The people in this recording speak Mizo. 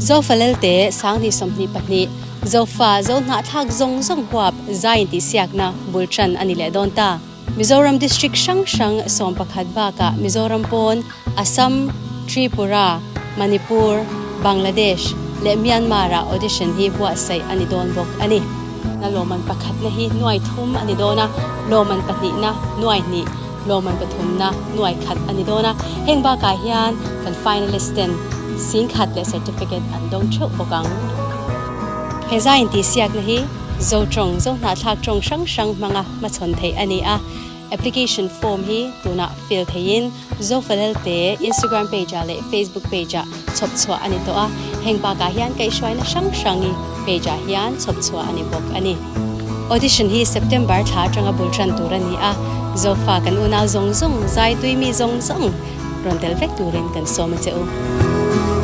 Zofa Lelte 2022, Zofa Zohnahthlak zawng zawng huap zai intihsiakna bul tan a ni leh dawn ta. Mizoram District hrang hrang 11 bakah Mizoram pawn Assam, Tripura, Manipur, Bangladesh leh Myanmar-ah audition hi buatsaih a ni dawn bawk a ni. Na lawmman pakhatna hi nuai thum a ni dawn a, lawmman pahnihna nuai hnih, lawmman pathumna nuai khat a ni dawn a. Heng bakah hian kan finalist ten singkhat leh certificate an dawng theuh bawk ang. He zai intihsiakna hi Zo tawng, Zo hnahthlak tawng hrang hrang hmanga hmachhawn theih a ni a. Application form hi tunah fill theiin Zofalelte Instagram page ah leh Facebook page ah chhawp chhuah a ni tawh a, heng bakah hian kaihhruaina hrang hrangi page ah hian chhawp chhuah a ni bawk a ni. Audition hi September thla atanga bul tan tur a ni a, Zofa kan unau zawng zawng, zai tui mi zawng zawng rawn tel vek turin kan sawm a che u.